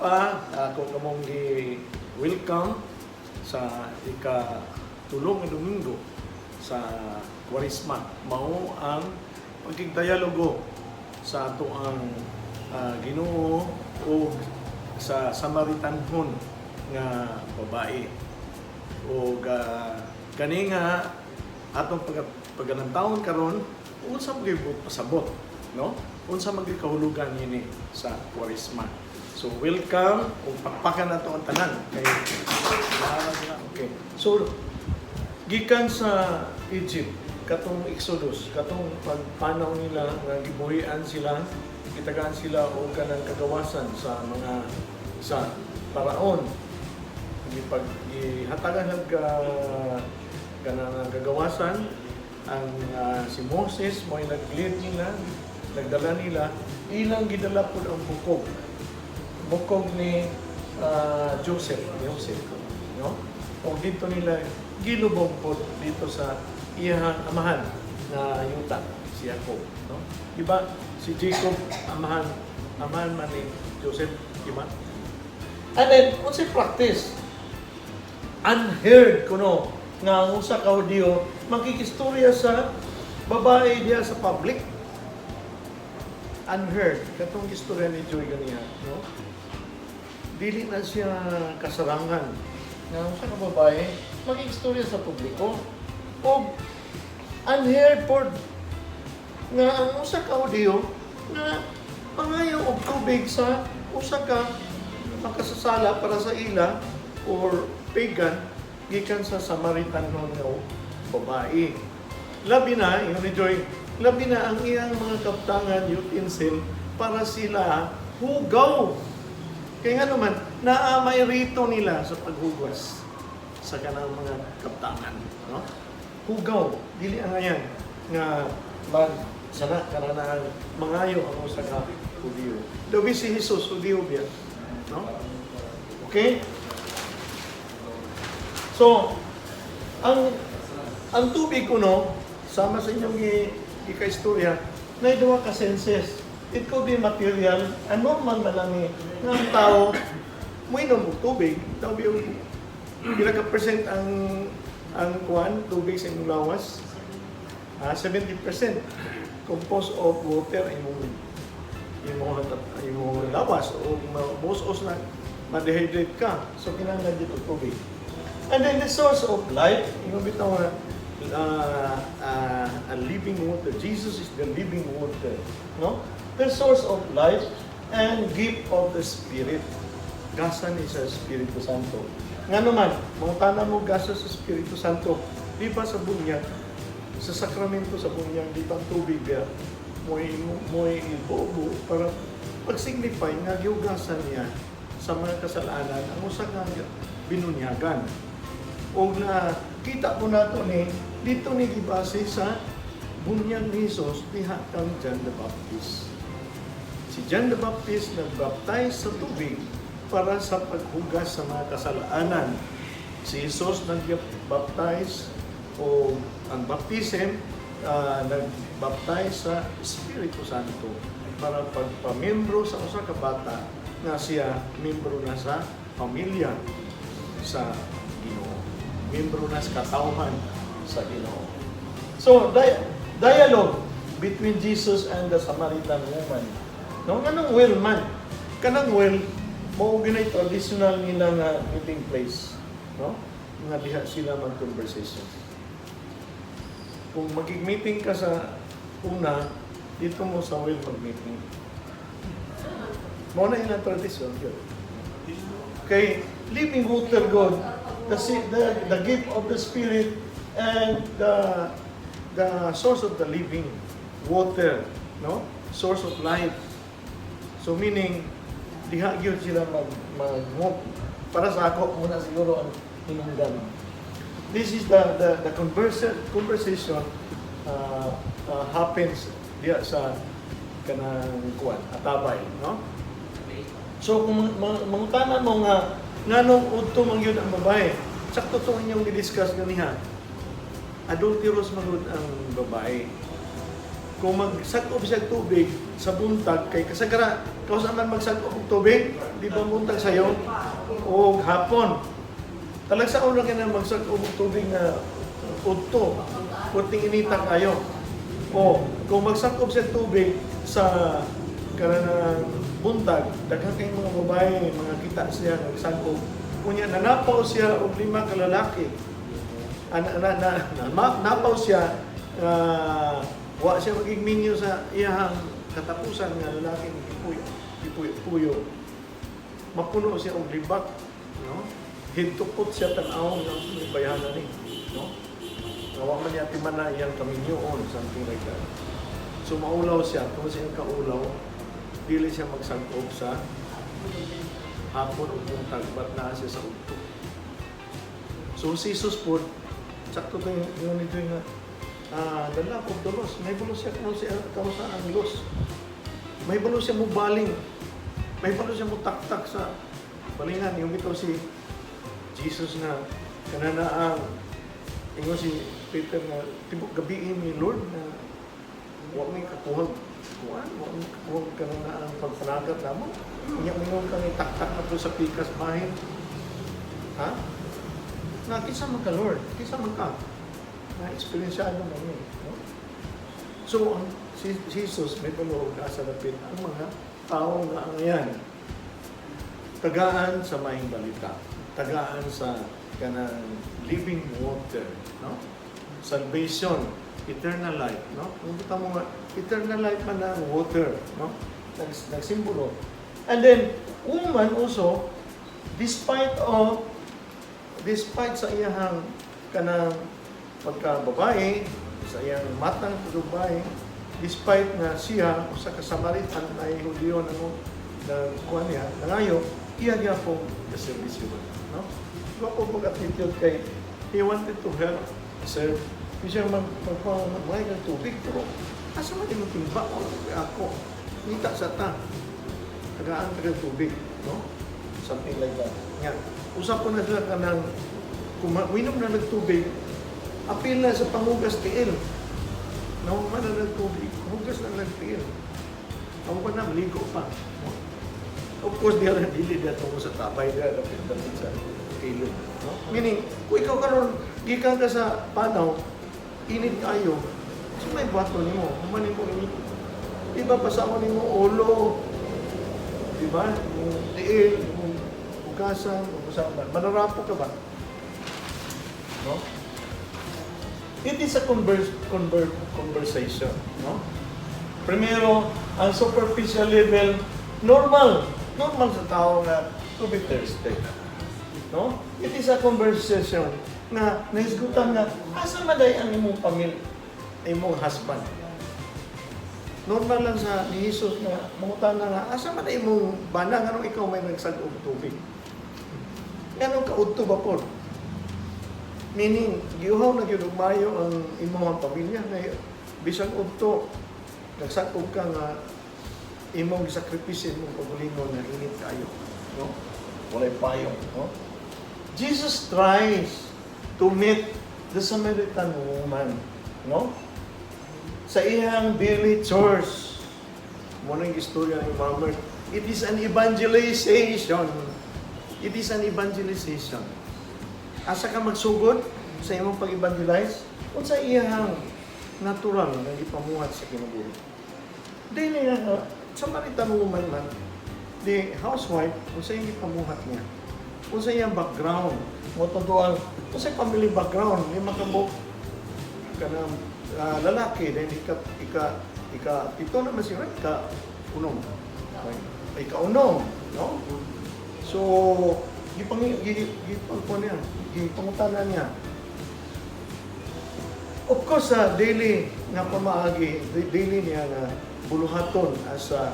pa, ako kamong gi-welcome sa ika-tulo nga Domingo sa Kwaresma. Mao ang pagkigdialogo sa ato ang Ginoo ug sa Samaritanhon nga babae. Ug kani nga atong paglantawn karon, unsa man gyud pasabot, no? Unsa man gyud kahulugan ini sa Kwaresma? So welcome ug pakpakan nato ang tanan kay okay. So gikan sa Egypt, katong Exodus, katong pagpanaw nila nga gibuhian sila, gitagaan sila og kanang kagawasan sa mga sa paraon, gipag gihatagan ng kanang kagawasan ang si Moses mo nag-lead nila, nagdala nila. Ilang gidala pud ang bukog bukog ni Joseph Joseph, no? O dito nila gilubong pod dito sa iyang amahan na yuta, si Jacob, no? Di ba si Jacob, amahan amahan man ni Joseph, di ba? And then unsay practice? Unheard kuno nga ang usa ka Hudiyo makikistorya sa babae diha sa public. Unheard katong istorya ni Joy ganiha, no? Dili na siya kasarangan nga ang usa ka babae makikistorya sa publiko, o unheard pod nga ang usa ka Hudiyo nga mangayo og tubig sa usa ka makasasala para sa ila or pagan gikan sa Samaritan nga babae. Labi na, ingon ni Joy, labi na ang iyang mga kaptangan, utensil, para sila hugaw. Kaya nga naman, naa may rito nila sa paghugas sa kanang mga kaptangan. No? Hugaw, dili ang ngayan nga mag sana kanang mangayo ang usa ka Hudiyo. Daw si Jesus, Hudiyo biya. No? Okay? So, ang tubig kuno, sama sa inyong ika-istorya, na duha ka senses. It could be material, and normal man lang ni nga ang tao muinom og tubig, daw bi pila ka percent ang kuan tubig sa imong lawas? Ah, 70% composed of water imong imong lawas o mabusos na ma-dehydrate ka. So kinahanglan dito tubig. And then the source of life, ingon bitaw nga a living water. Jesus is the living water, no? The source of life and gift of the Spirit. Gasa ni sa Espiritu Santo. Nga naman, mangutana mo gasa sa Espiritu Santo, di ba sa bunyag, sa sakramento sa bunyag, di ba ang tubig biya, mo'y mo'y ibobo para pag-signify nga gihugasan niya sa mga kasalanan ang usa ka binunyagan. O na kita po nato ni dito ni gibase sa bunyag ni Jesus diha kang John the Baptist. Si John the Baptist nagbaptize sa tubig para sa paghugas sa mga kasalanan. Si Jesus nagbaptize o ang baptism, nagbaptize sa Espiritu Santo para pagpamembro sa usa ka bata nga siya membro na sa pamilya sa Ginoo. Membro na sa katawhan sa Ginoo. So, dialogue between Jesus and the Samaritan woman. No, nganong well man? Kanang well, mao ginay traditional nila nga meeting place, no? Nga diha sila mag-conversation. Kung magig-meeting ka sa una, dito mo sa well mag-meeting. Mao na ilang tradisyon yun. Kay living water God, the gift of the Spirit and the source of the living water, no? Source of life. So meaning, diha gyud sila mag mag para sa ako muna siguro ang hinungdan. This is the conversation happens diha sa kanang kuan atabay, no? So kung mangutana mo nga nganong udto man gyud ang babae, sakto to inyong gi-discuss ganiha. Adulterous man gud ang babae. Kung magsag-ob siya tubig sa buntag, kay kasagara, kausa man magsag-ob og tubig, di ba buntag sayo? O hapon. Talagsaon ra kay na magsag-ob og tubig nga udto. Puting inita kayo. O, kung magsag-ob siya tubig sa kanang buntag, daghan kay mga babae, mga kita siya nagsag-ob. Unya nanapaw siya og lima ka lalaki. Napaw siya, wa siya maging minyo sa iyahang katapusan nga lalaki ni gipuyo, gipuyo, puyo. Mapuno siya og libak, no? Hintukot siya tan-awon nga may bayanan ni, no? Nga wa man niya timan na iyang kaminyoon, something like that. So maulaw siya, kung siya kaulaw, dili siya magsangkob sa hapon o buntag, but naa siya sa udto. So si Jesus po, sakto to yung nito nga, the love of the lost. May balo siya kung siya kausa ang lost. May balo siya mo baling. May balo siya mo taktak sa balingan. Yung ito si Jesus na kanana ang ingon si Peter nga tibok gabi ni Lord na wa may kakuhag kuan, wa may kakuhag kanana ang pagpanagat namo. Unya mingon kang itaktak na po sa pikas bahin, ha, nga kinsa man ka, Lord? Kinsa man ka? Na eksperyensyado man ni, no? So ang si Jesus may balo nasa lapit ang mga tao nga angayan tagaan sa maayong balita, tagaan sa kanang living water, no? Salvation, eternal life, no? Kung kita mo nga eternal life man na ang water, no? Nagsimbolo. And then woman also, despite sa iyahang kanang pagkababae, sa iyang matang pagkababae, despite nga siya usa ka Samaritan na Hudiyo na mo na kuan niya, nangayo, iya gyapon serbisyo, no? Wa po pag attitude kay he wanted to help, serve. Di siya mag magpamay ng tubig, pero asa man imong timba o ako? Ngita sa ta. Tagaan ka ng tubig, no? Something like that. Nga. Usap ko na sila kanang kung uminom na ng tubig, apil na sa panghugas tiil. Nahuman na ng tubig, hugas na ng tiil. Ako pa na, maligo pa. No? Of course, di na dili na tungo sa tabay, di na dapit dapit sa ilog. No? Meaning, kung ikaw karon gikan ka sa panaw, init kayo, so may buhaton nimo, human nimo ini. Di ba pasawon nimo ulo, di ba? Yung tiil, yung hugasan, hugasan ba? Manarapo ka ba? No? It is a conversation, no? Primero, ang superficial level, normal. Normal sa tao nga to be thirsty. No? It is a conversation nga nahisgutan nga asa man day ang imong pamilya, imong husband. Normal lang sa ni Jesus nga mangutana nga asa man day imong bana, nganong ikaw may nagsag-og tubig. Nganong kaudto ba pod? Meaning, giuhaw na gyud og maayo ang imong pamilya na bisan udto nagsag-og ka nga imong gisakripisyo imong kaugalingon nga init kayo, no? Walay payong, no? Jesus tries to meet the Samaritan woman, no? Sa iyang daily chores. Mo nang istorya ni Mama. It is an evangelization. It is an evangelization. Asa ka magsugod sa imong pag-evangelize? Unsa iyang natural nga gipamuhat sa kinabuhi? Dili na Samaritan woman man, the housewife, unsa iyang gipamuhat niya? Unsa iyang background? Mo ang unsa family background? Lima ka buok kanang lalaki, then ika ika ika pito naman siya, right? Ika unom. Okay. Ika unom, no? So, gipang gi gipang niya, gipangutana niya. Of course, sa daily nga pamaagi, daily niya nga buluhaton as a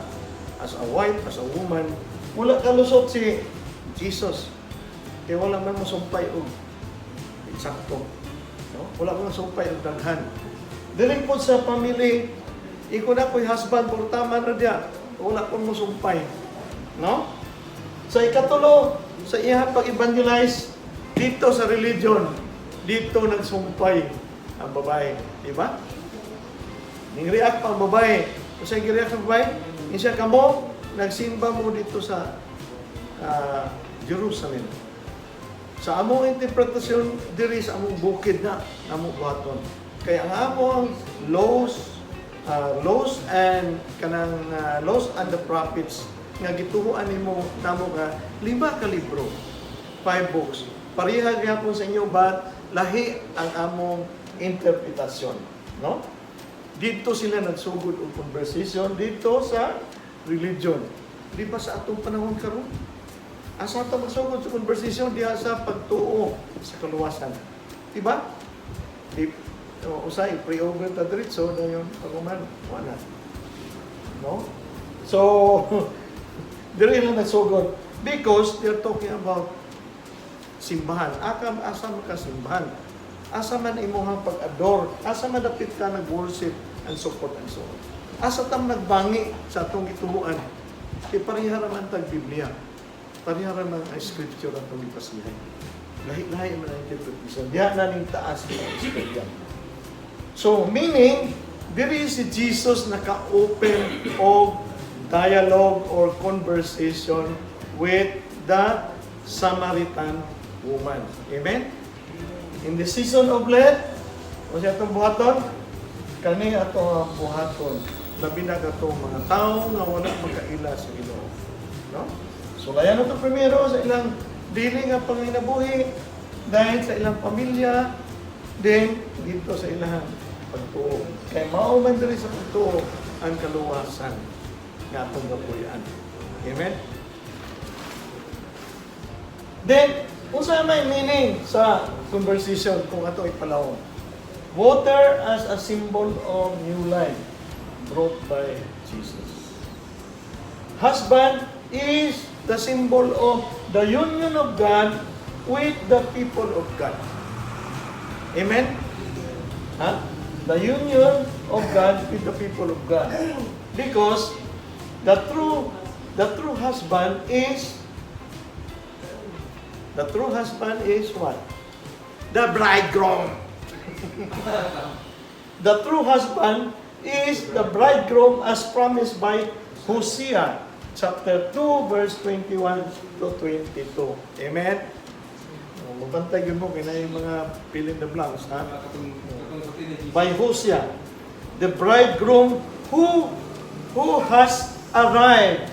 wife, as a woman, wala kalusot si Jesus. Kaya wala man mosumpay og eksakto. No? Wala man mosumpay og daghan. Dili po sa family, iko na ko'y husband, portama na diya. Wala kon mosumpay. No? Sa ikatulo, sa iyang pag-evangelize, dito sa religion, dito nagsumpay ang babae. Di ba? Ning react pa ang babae. Kung react ang babae, siya kamo, nagsimba mo didto sa Jerusalem. Sa among interpretasyon, diri sa among bukid na among buhaton. Kaya ang among laws and kanang laws and the prophets nga gituohan nimo namo nga lima ka libro, five books. Pareha gyapon sa inyo, but lahi ang among interpretasyon, no? Didto sila nagsugod og conversation didto sa religion. Di ba sa atong panahon karon? Asa ta magsugod sa conversation diha sa pagtuo sa kaluwasan? Di ba? Di o, usay pre-over ta diretso dayon pag wala. No? So diri lang nagsugod because they're talking about simbahan. Akam asa man ka simbahan? Asa man imong pag-adore? Asa man dapit ka nag-worship and so forth and so on? Asa tam nagbangi sa atong gituohan? Kay pareha ra man tag Biblia. Pareha ra man ang scripture atong gipasihan. Lahi-lahi man ang interpretation. Diha na ning taas ang istorya. So, meaning, diri si Jesus naka-open og dialogue or conversation with the Samaritan woman. Amen? In the season of Lent, o siya atong buhaton, kani ato ang buhaton. Labi na katong mga tao nga wala makaila sa Ginoo. No? So, layan na ito primero sa ilang dili nga panginabuhi, dahil sa ilang pamilya, then didto sa ilang pagtuo. Kay mao man diri sa pagtuo ang kaluwasan nga atong gapuy-an. Amen? Then, unsa may meaning sa conversation kung ato ipalawom? Water as a symbol of new life brought by Jesus. Husband is the symbol of the union of God with the people of God. Amen? Huh? The union of God with the people of God. Because the true husband is what? The bridegroom. The true husband is the bridegroom as promised by Hosea chapter 2 verse 21 to 22. Amen? Oh, mabantay yun mo kaya yung mga fill in the blanks, ha? By Hosea, the bridegroom who has arrived,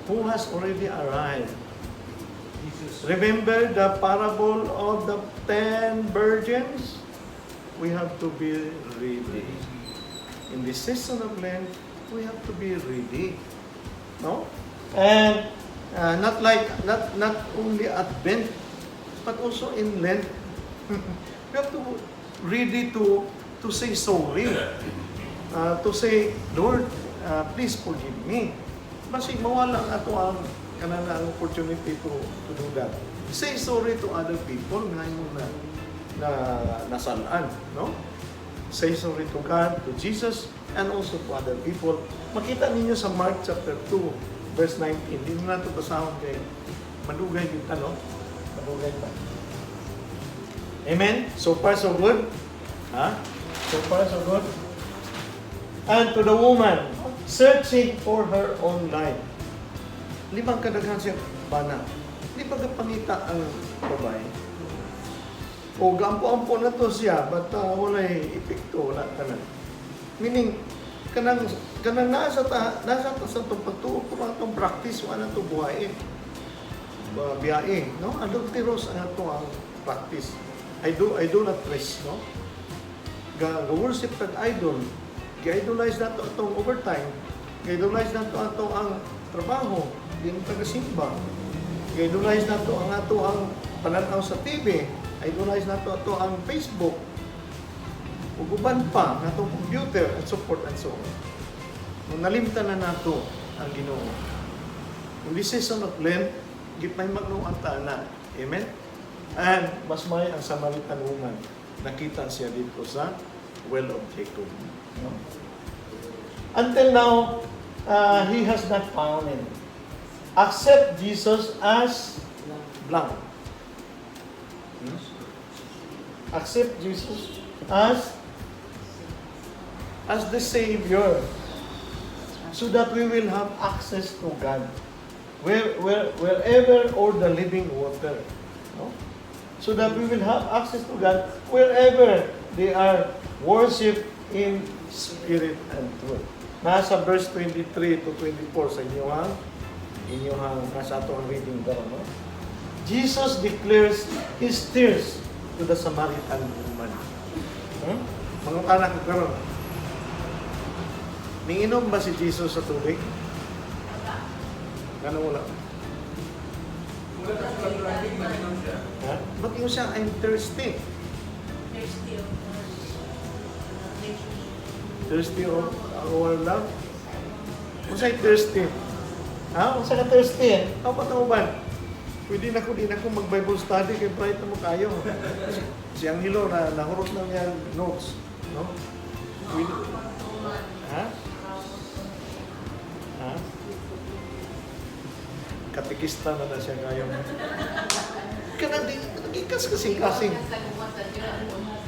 who has already arrived. Jesus. Remember the parable of the 10 virgins? We have to be ready. In the season of Lent, we have to be ready. No? And not like not only Advent, but also in Lent. We have to ready to say sorry. To say, "Lord, please forgive me." Basig mawala ang ato ang kanang ang opportunity to do that. Say sorry to other people nga imo na nasalaan, no? Say sorry to God, to Jesus, and also to other people. Makita ninyo sa Mark chapter 2, verse 19. Hindi na nato basahon kay madugay gyud ta, no? Madugay pa. Amen? So far, so good? Ha? So far, so good? And to the woman, searching for her own life. Limang kadaghan siya bana. Di ba pangita ang babae? O gampo-ampo na to siya, but walay epekto, wala tanan. Meaning, kanang nasa ta sa itong pagtuo pero atong practice wala to buhayin. Ba, biyahe, no? Adulterous ang ato ang practice. I do not trust, no? Ga, ga worship tag idol. Gi-idolize nato atong overtime. Gi-idolize nato ato ang trabaho, di na tagasimba. Gi-idolize nato ang ato ang pananaw sa TV. Idolize nato ato ang Facebook. Ug uban pa natong computer and so forth and so on. Nung nalimtan na nato ang Ginoo. In this season of Lent, gipahimangnoan ta na. Amen? And mas may ang Samaritan woman. Nakita siya didto sa well of Jacob. No? Until now, he has not found him. Accept Jesus as blank. Accept Jesus as As the Savior. So that we will have access to God. Wherever or the living water. No? So that we will have access to God wherever they are worship in spirit and truth. Nasa verse 23 to 24 sa inyong nasa ato ang reading daw, no? Jesus declares his thirst to the Samaritan woman. Mga anak ko karon. Ninginom ba si Jesus sa tubig? Ano, wala? Wala ka sa nag-inom siya. Ha? Ba't yung siya, "I'm thirsty"? Thirsty of relationship. Thirsty of our love? Unsay thirsty? Ha? Unsa ka thirsty? How ba uban? Pwede na ko, di na ko mag-Bible study kay bright na mo kayo. Si Angelo na nahurot lang niya notes, no? Pwede. Ha? Ha? Katekista na na siya kayo. Kana di gikas kasi kasing.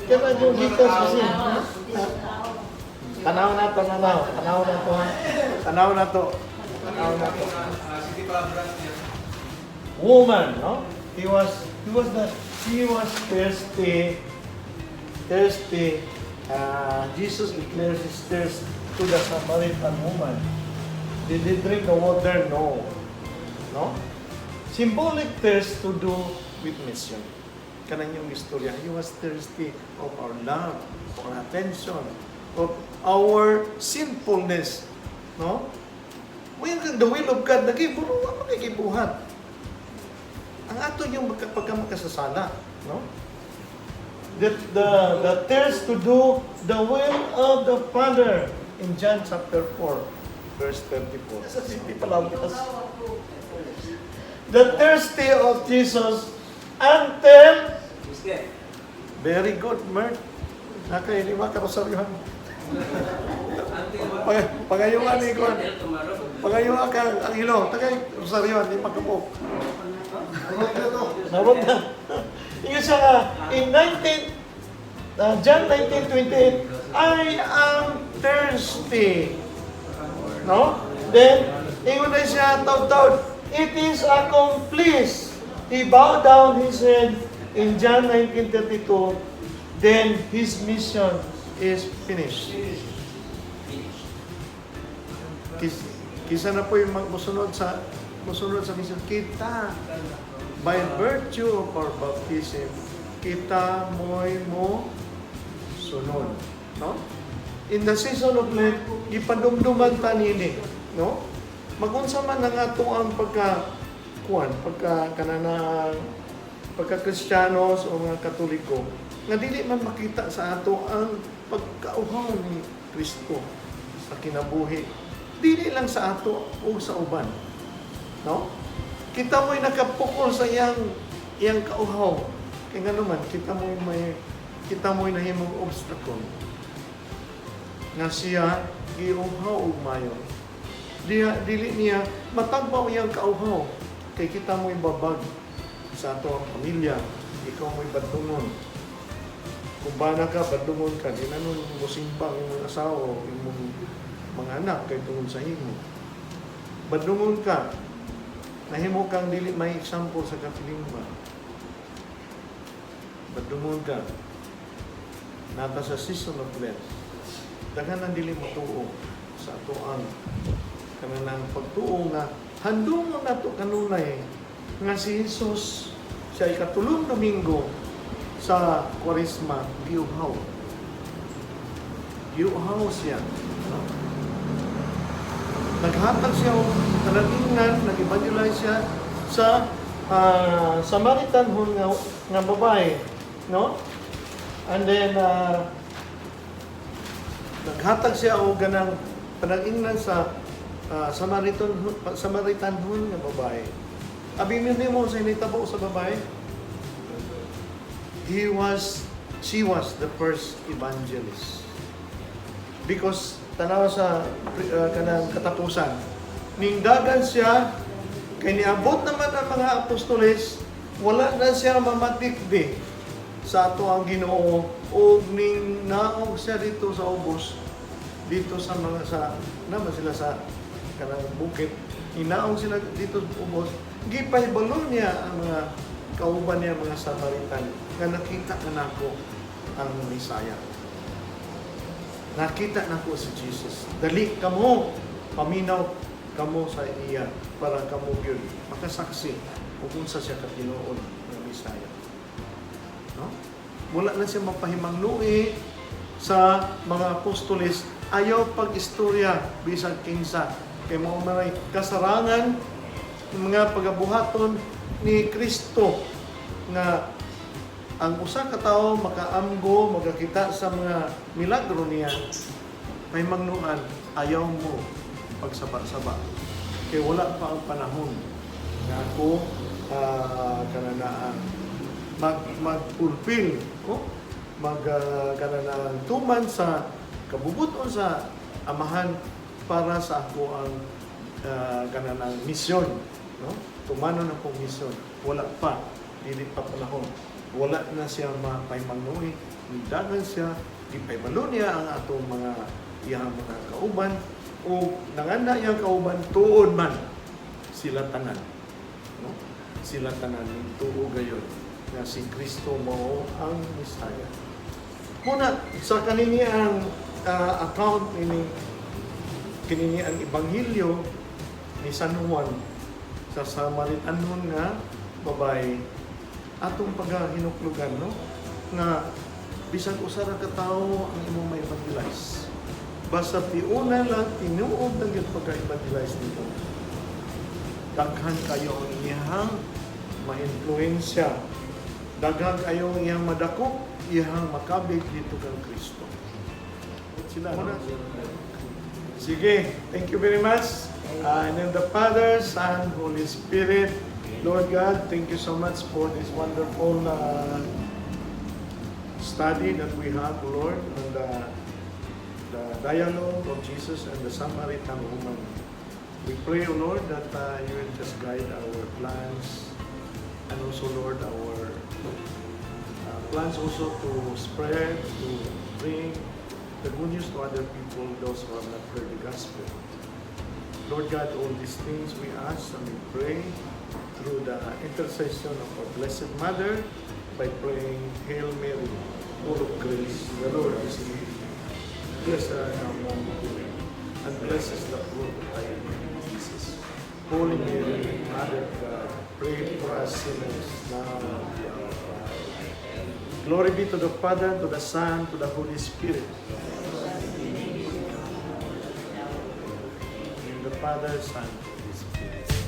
Kana yung gikas kasi. Ha? Tanaw na to, tanaw. Tanaw na to, ha? Tanaw na to. Tanaw na to. City Palabras niya. Woman, no? He was thirsty, thirsty. Jesus declares his thirst to the Samaritan woman. Did he drink the water? No. No? Symbolic thirst to do with mission. Kanang yung istorya. He was thirsty of our love, of our attention, of our sinfulness. No? When the will of God, naging, puro wa makikibuhat. Ang ato yung pagka makasasala, no? The thirst to do the will of the Father in John chapter 4, verse 34. Sa City Palapas. The thirsty of Jesus until Mister. Very good, Mert. Nakailima ka rosaryohan. Until what? Pangayungan ni Juan. Until tomorrow. Pangayungan ka ang ilo. Tagay rosaryohan, di makapok. Narot na. Ingon siya nga, in 19, John 19:28, "I am thirsty." No? Then, ingon na siya, tawd-tawd, "It is accomplished." He bowed down his head in John 19:32. Then, his mission is finished. Kisa na po yung musunod sa mission. Kita, by virtue of our baptism, kita mo'y mo sunod. No? In the season of Lent, gipadumduman ta nini, no? Magunsa man ang ato ang pagka kuan, pagka kanana pagka Kristiyanos o mga Katoliko, nga dili man makita sa ato ang pagkauhaw ni Kristo sa kinabuhi. Dili lang sa ato o sa uban. No? Kita mo'y nakapukol sa iyang iyang kauhaw. Kaya nga naman, kita mo'y nahimong obstacle nga siya giuhaw og mayo. Diha, dili niya matagbaw iyang kauhaw kay kita mo'y babag sa ato ang pamilya, ikaw mo'y badlungon. Kung bana ka, badlungon ka, di na nun musimba ang imong asawa o imong mga anak kay tungod sa imo. Badlungon ka, nahimo kang dili may example sa katilingban. Badlungon ka, nata sa season of Lent, daghan ang dili motuo sa ato ang kanang pagtuo nga handumon nato kanunay nga si Jesus sa ikatulong Domingo sa Kwaresma giuhaw. Giuhaw siya. No? Naghatag siya og panag-ingnan, nag-evangelize siya sa Samaritan hun nga babae, no? And then naghatag siya og ganang panag-ingnan sa Samaritan hun nga babae. Abi nimo sa nitabo sa babae? He was she was the first evangelist. Because tanaw sa kanang katapusan, ningdagan siya kay niabot naman ang mga apostoles, wala na siya mamatikdi sa ato ang Ginoo ug ning naog siya dito sa ubos. Dito sa mga sa naman sila sa kanang bukid, inaong sila dito ubos, gipahibalo niya ang mga kauban niya, mga Samaritan, nga nakita na nako ang Mesaya. Nakita nako si Jesus. Dali kamo, paminaw kamo sa iya para kamo gyud makasaksi kung unsa siya katinuod nga Mesaya. No? Wala na siya mapahimangnuhi sa mga apostoles, ayaw pag-istorya bisag kinsa kay mao man ay kasarangan ng mga pagabuhaton ni Kristo nga ang usa ka tawo makaamgo, makakita sa mga milagro niya, pahimangnuan, ayaw mo pagsaba-saba kay wala pa ang panahon nga ako kananaan mag-fulfill, oh, mag kananaan tuman sa kabubuton sa Amahan para sa ako ang kananang misyon, no? Tumanon akong misyon, wala pa, dili pa panahon. Wala na siya mapahimangnuhi, nidagan siya, gipahibalo niya ang atong mga iyang mga kauban o nanganda iyang kauban, tuod man sila tanan, no? Sila tanan tuo gayon nga si Kristo mao ang Mesaya. Muna sa kanini ang account ini, kinini ang ebanghelyo ni San Juan sa Samaritanon nga babae, atong pagahinuklugan, no, nga bisan usa ra ka tawo ang imong ma-evangelize, basta tiuna lang, tinuod lang gyud pagka-evangelize nito, daghan kayo ang iyang ma-influensya, daghan kayo ang iyang madakop, iyang makabig dito kang Kristo sila, no? Sige, thank you very much. In the name of the Father, Son, Holy Spirit. Lord God, thank you so much for this wonderful study that we have, Lord, on the dialogue of Jesus and the Samaritan woman. We pray, O Lord, that you will just guide our plans and also, Lord, our plans also to spread, to bring the good news to other people, those who have not heard the gospel. Lord God, all these things we ask and we pray through the intercession of our Blessed Mother by praying, "Hail Mary, full of grace, the Lord is with thee. Blessed art thou among women, and blessed is the fruit of thy womb, Jesus. Holy Mary, Mother of God, pray for us sinners, now and at the hour of our death. Glory be to the Father, to the Son, to the Holy Spirit." In the Father, Son, Holy Spirit.